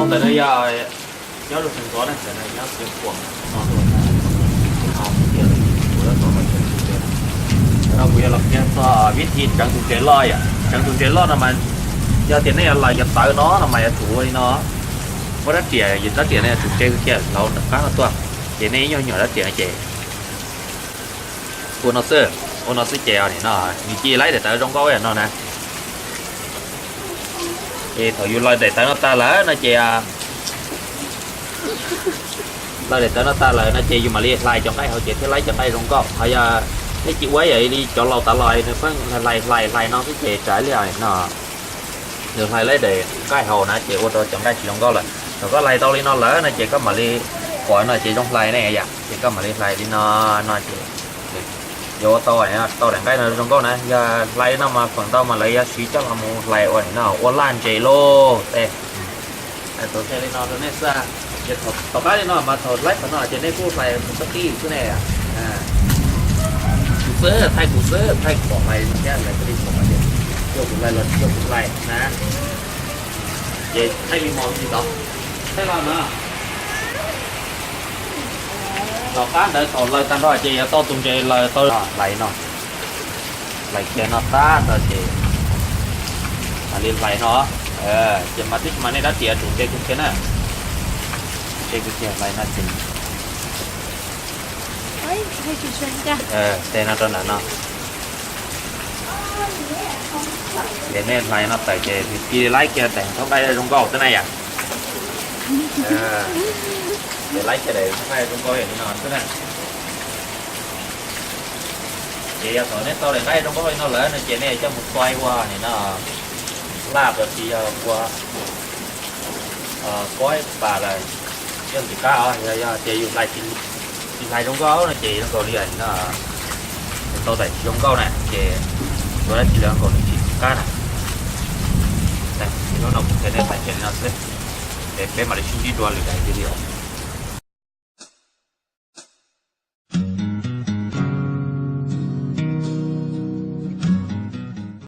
Ntawm no yog nyob rau sab ntxov ne, ntawm no nyob tsev kuam no, no kuv yuav los qhia txog vib thi tseev tus ntses loj yom. Tseev tus ntses loj no mas yog tias nej yuav laws cov tawv no no mas yuav tsum ua li no. Muab rab riam, rab riam no yuav tsum tse kiag hauv nram qab no tuaj, ces nej ib nyuag nyuam rab riam no ces ua no xwb, ua no xwb ces no nws cia li laib daim tawv zoo nkauj no na. Ces thaum yus laws daim tawv no tag lawm no ces, laws daim tawv no tag lawm no ces yus mam li hlais cov nqaij hauv ces thiaj laib cov nqaij zoo nkauj. Ho yog nej tsis ua yam li cov laus tas los nws pheej hlais hlais hlais no xwb ces tsis laib li no. Nws hlais laib daim nqaij hauv na ces ua rau cov nqaij tsis zoo nkauj lawm. Thaum koj hlais tau li no lawm no ces koj mam li pom no ces zoo hlais ne yom, ces koj mam li hlais li no, no ces yuav ua tau, tau daim nqaij no zoo nkauj na. Yog hlais no mas feem ntau mas lawv yuav siv coj los mus hlais ua no ua laj ntses lauj. Tau li no rau nej xwb. Ces tom qab li no mas thaum laib qhov no ces nej kuj hlais txhob qhib xwb ne. Kuv xwb, thaij kuv xwb, thaij kuv pom hlais no thiab lawv thiaj li pom tias yog kuv hlais los tsis yog kuv hlais na. Ces thaij li no tsis tau, thaij los no. Tom qab ntawd thaum laws tag nrho ces yuav tau tus ntses laws tau hlais no, hlais kiag no tag nrho ces mam li hlais no. Ces mas twb tsis mas nej rab riam tsum tse kiag na, tse kiag hlais no ces, tse no rau nram no. Ces nej hlais no tawm ces nws cia li laib kiag daim nqaij zoo nkauj xwb na yom. Ces laib kiag daim nqaij zoo nkauj li no xwb na. Ces yog thaum nej tau daim nqaij zoo nkauj li no lawm no ces nej coj mus txoi ua nim no laj los sis yog ua pob pas lawm. Yog tim qab os, yog tias yus hlais tsis hlais zoo nkauj no ces zoo nkaus li no, yus tau daim tsis zoo nkauj na ces ua dab tsi los zoo nkaus nws tsis tim qab na. Hnub no kuv qhia nej hlais kiag li no xwb, es peb mam li sib ntsib dua lwm daim video.